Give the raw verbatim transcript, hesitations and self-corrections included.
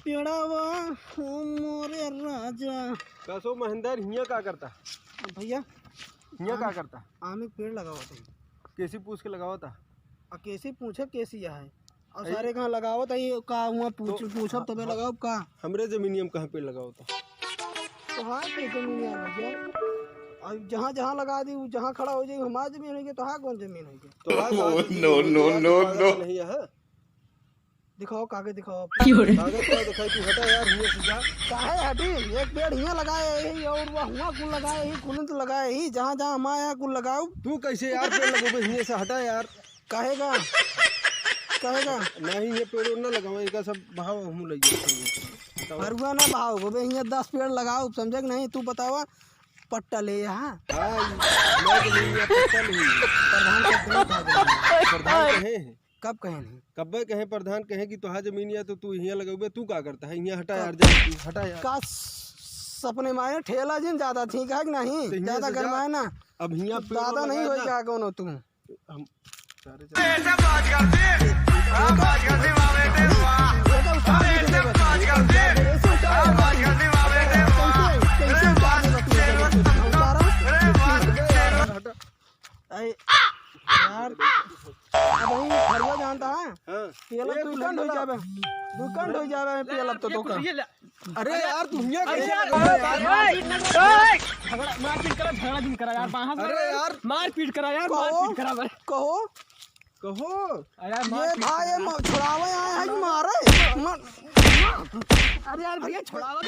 पेड़वा हो मोरे राजा। कसो महेंद्र, हियाँ का करता? भैया, हियाँ का आम, करता? आम एक पेड़ लगावत है। कैसी पूछ के लगावता? आ, कैसी पूछे, कैसी है? और अरे, सारे कहाँ लगावत है, का हुआ पूछ, तो पूछब तबे लगावब का? हमरे जमीनिया में कहाँ पेड़ लगावता? तो हाँ, के जमीनिया भैया, अब जहाँ, जहाँ लगा दी, उ जहाँ खड़ा हो जाई, हमार जमीन होइ गई, तो हाँ, कौन जमीन होइ गई? तो हाँ, कहाँ से जमीन होइ गई? No, no, no। नहीं है। दिखाओ, कागज दिखाओ आप। क्यों रे? कागज का दिखाई, तू हटा यार, हियाँ से जा। काहे हटी? एक पेड़ हियाँ लगाए ही और वो हुआँ कुल लगाए ही, कुल तो लगाए ही, जहाँ, जहाँ हमारे यहाँ कुल लगाओ। तू कैसे यार पेड़ लगोबे हियाँ से, हटा यार। काहे का? काहे का? नहीं, ये पेड़ ना लगाओ, इनका सब भाव हम लग गए। हटाओ। हरुआ ना भाव, गोबे हियाँ दस पेड़ लगाओ, समझे कि नहीं? तू बतावा, पट्टा ले यहाँ। हाँ, मैं तो नहीं, ये पट्टा नहीं। प्रधान का पेड़ उठा दे। प्रधान कहे हैं? कब कहे नहीं? कब्बे कहे प्रधान कहे कि तोहार जमीन या तो तू हियाँ लगउबे, तू का करता है? हियाँ हटा यार, जा, हटा यार। का स-, सपने मारे ठेला जिन ज्यादा ठीक है कि नहीं? तो हियाँ ज्यादा से जा। गरमाए ना। अब हियाँ पेड़ दादा नहीं लगा होई ना। क्या कौनो तू? हम सारे चल- ऐसे बात करते, हाँ, बात करते, वाह बेटे, वाह। अरे, ऐसे बात करते, हाँ, बात करते, वाह बेटे, वाह। कैसे, कैसे उतार देगा तू? अरे, बात करते, हटा। अरे, यार, अब वही घरवा जानता है? हाँ। पेला एक दुकान हो जाबे। दुकान हो जाबे, पेला तो दुकान। अरे यार, तू हियाँ अरे कैसे यार, लगा यार? ओए, ओए, झगड़ा, मारपीट करा, झगड़ा जिन करा यार, बाहर से अरे यार। मारपीट करा यार, कहो, मारपीट करा बे। कहो। कहो। अरे यार, ये मारपीट भाई, करा। ये म-, छुड़ावे आए हैं कि मारे? म-, अरे यार भैया, छुड़ावा।